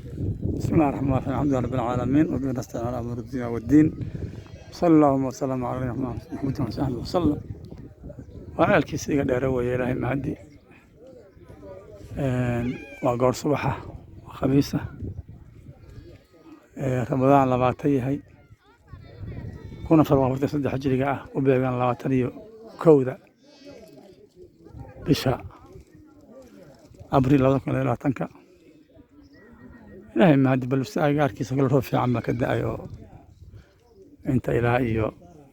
بسم الله الرحمن الرحيم، الحمد لله رب العالمين، وبه نستعين على امور الدنيا والدين، صلى اللهم وسلم على نبينا محمد وصحبه وسلم. Waa ceelkiisa iga dheere weeye. Ilaahay mahadi. Waa goor subaxa, waa Khamiisa, Ramadaan 20 yahay, 1443 hijriga ah, u beegan 21da bisha Abriil 2020-ka. Ilaahay mahadi. Bal agaarkiisa kale roob fiican baa ka da'ay oo inta ilaa iyo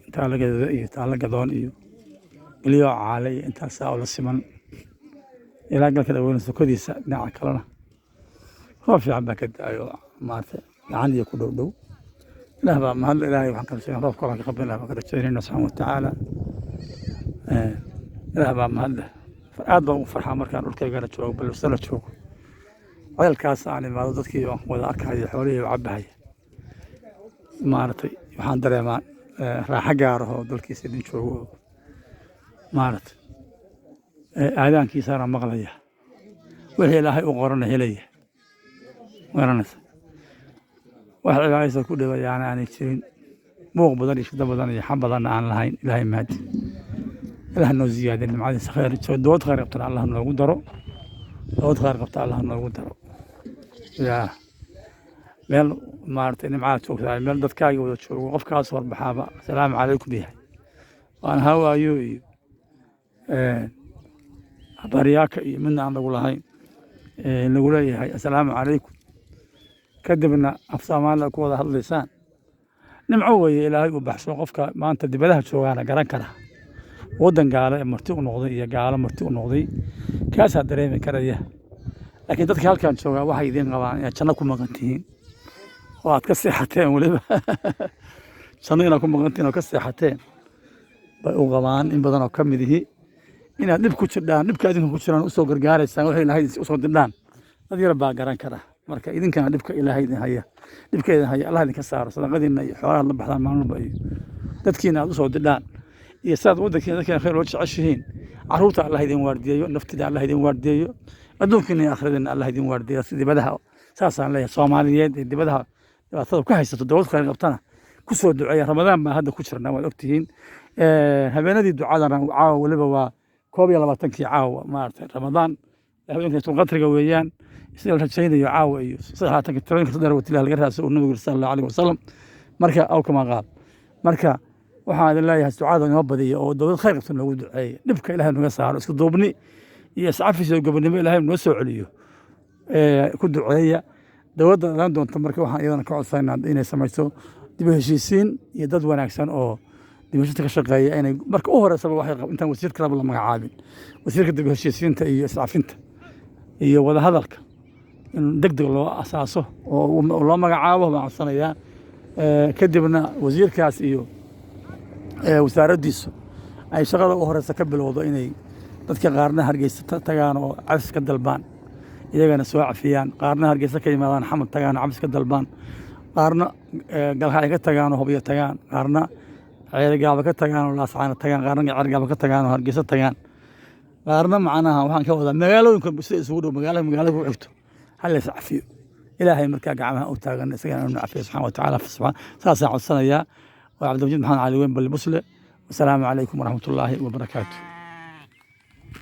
intaa lagadooda iyo taala gadoon iyo geliyo caale iyo intaasaa oo la siman ilaa galka dhaweyna sokodiisa. Dhinaca kalena roob fiican baa ka da'ay oo maaragtay gacan iyo ku dhow dhow. Ilaah baa mahadle. Ilaahay waxaan ka rajaynaa roobka waan ka qabin. Ilaah baan ka rajaynayna subxaana watacaala. Ilaah baa mahadle. Aad baan ugu farxaa markaan dhulkaygana joogo, Balwsana joogo, ceelkaas aan imaado, dadkii aan wada arkayo, xoolihii cabahaya. Maaragtay, waxaan dareemaa raaxo gaar ah oo dalkiisa idin joogo oo maaragtay aadaankiisana maqlaya, wixii Ilaahay u qorana helaya. Garanaysa, wax cibaadaysa ku dhibayaana aanay jirin, buuq badan iyo shido badan iyo xam badanna aan lahayn. Ilaahay mahadi. Ilaah noo ziyaadin nimcadiisa. Khayr, dowlad khayr qabtana Allah noogu daro. Dowlad khayr qabta Allah noogu daro. Yaa meel maaragtay nimcaad joogtaa, meel dadkaaga wada joogo, qofkaas horbaxaaba asalaamu calaykum yahay, waan hawaayo iyo baryaaka iyo midna aan lagu lahayn, lagu leeyahay assalaamu calaykum, kadibna af Soomaaliya ku wada hadlaysaan. Nimco weeye Ilaahay uu baxsho. Qofka maanta dibadaha joogaana garan kara, waddan gaalo ee marti u noqday iyo gaalo marti u noqday, kaasaa dareemi karaya. Laakiin dadka halkan joogaa waxay idiin qabaan inaad janno ku maqan tihiin oo aad ka seexateen. Weliba janno inaad ku maqan tihiin oo ka seexateen bay u qabaan in badan oo ka mid ihi. Inaad dhib ku jirdhaan, dhibka idinka ku jiraan usoo gargaaraysaan, waxay Ilaahay usoo dirdhaan, dad yar baa garan kara. Marka idinkana dhibka Ilaahay idin haya, dhibka idin haya Allah idinka saaro. Sadaqadiinna iyo xoolaha la baxdaan maalin walba iyo dadkiina aad usoo dirdhaan iyo sidaad waddankiina dadkiina khayr loo jeceshihiin, carruurta Allah idin waardiyeeyo, naftida Allah idin waardiyeeyo, adduunkiina iyo aakhiradiina Allah idin waardiyeeyo. Si dibadaha saasaan leeyahay, Soomaaliyeed ee dibadaha dhibaatada ku haysato, dowlad khayr qabtana ku soo duceeya. Ramadaan baan hadda ku jirnaa, waad ogtihiin. Habeenadii ducadana caawa weliba waa 21-kii caawa, maaragtay, Ramadaan, habeenka Laylatul weeyaan, sida la rajaynayo caawa iyo 23-ka tirooyinka saddex watilah laga raadso uu Nabigu sala Allahu alayhi wasalam. Marka aw kama qaal. Marka waxaan idin leeyahay ducada inoo badiya oo dowlad khayr qabta noogu duceeya, dhibka Ilaahay naga saaro, isku duubni iyo iscafis iyo gobonimo Ilaahay noo soo celiyo ku duceeya dowladda dhalan doonta. Marka waxaan iyadana ka codsanaa inay samayso dib u heshiisiin iyo dad wanaagsan oo dib u heshiisiinta ka shaqeeya inay marka u horeysaba waxay intaan wasiir kalaba la magacaabin, wasiirka dib u heshiisiinta iyo iscafinta iyo wadahadalka in deg deg loo asaaso oo loo magacaabo baan codsanayaa. Kadibna wasiirkaas iyo wasaaraddiisu ay shaqada u horeysa ka bilowdo inay dadka qaarna Hargeysa tagaan oo cafis ka dalbaan, iyagana soo cafiyaan, qaarna Hargeysa ka yimaadaan, Xamar tagaan oo cafis ka dalbaan, qaarna Galkacyo ka tagaan oo Hobyo tagaan, qaarna Ceerigaabo ka tagaan oo Laascaano tagaan, qaarna Ceerigaabo ka tagaan oo Hargeysa tagaan, qaarna, macnaha waxaan ka wadaa magaalooyinka sida isugu dhow, magaalada magaalada ku xigto, ha la is cafiyo. Ilaahay markaa gacmaha u taagan isagana inuu cafiyo subxaana wa tacaala. Saasaan codsanayaa. Waa Cabdilmajiid Maxamed Cali Weyn Balli Busle. Wasalaamu calaykum waraxmatullaahi wabarakaatu.